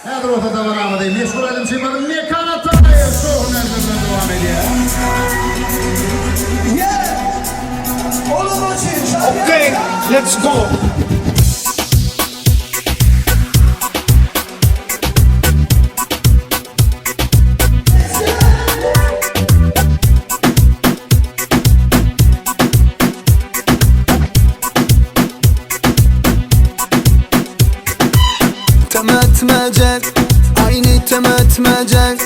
Häzir bolsa dabaramyzy meşhur aýdymçymyz Mekan Ataýew şowhun bilen dowam edýär. Okay, let's go. تمت مجال عيني تمت مجال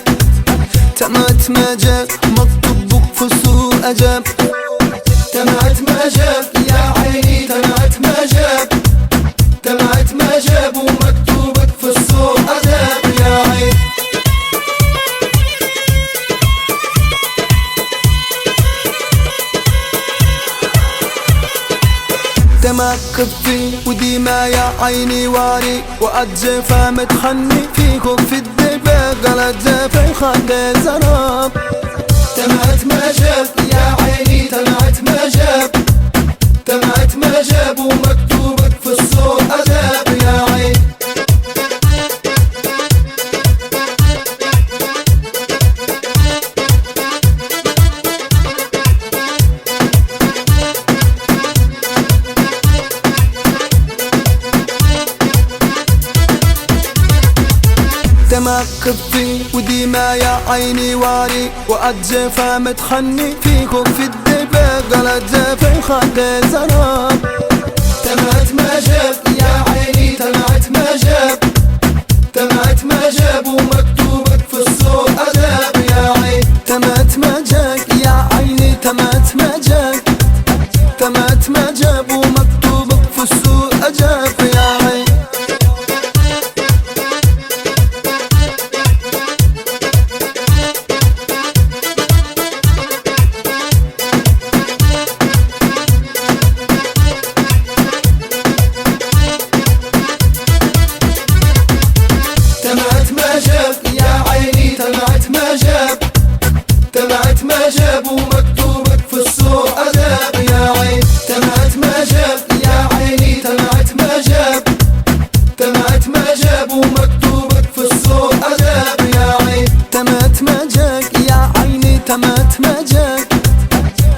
تمت مجال مكتوب في أجاب تمت مجال يا عيني تمت مجال تمت مجاب ومكتوبك في السوق أجاب يا عيني. تمكب في وديما يا عيني واري وأتجفى متخني فيكم في الدباغ غلط جفا خد زراب. تمعت ما جاب يا عيني تمعت ما جاب تمعت ما جاب ومكتوبك في السوق أجاب يا عيني. تمكب في وديما يا عيني واري وأتجفى متخني فيكم في الدباغ غلط جفا خد زراب. تمعت ما جاب يا عيني تمعت ما جاب تمعت ما جاب ومكتوبك في السوق أجاب يا عيني. تمعت ما جاك يا عيني تمعت ما جاك تمعت ما جاب ومكتوبك في السوق أجاب يا عيني. تمعت ما جاب يا عيني تمعت ما جاب تمعت ما جاب ومكتوبك في السوق أجاب يا عيني. تمعت ما جاب يا عيني تمعت ما جاب تمعت ما جاب ومكتوبك في السوق أجاب يا عيني. تمعت ما جاك يا عيني تمعت ما جاك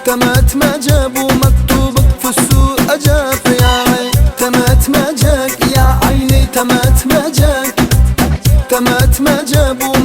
تمعت ما جاب ومكتوبك في السوق أجاب يا عيني. تمعت ما جاك يا عيني تمعت ما جاك تمعت ما جاب.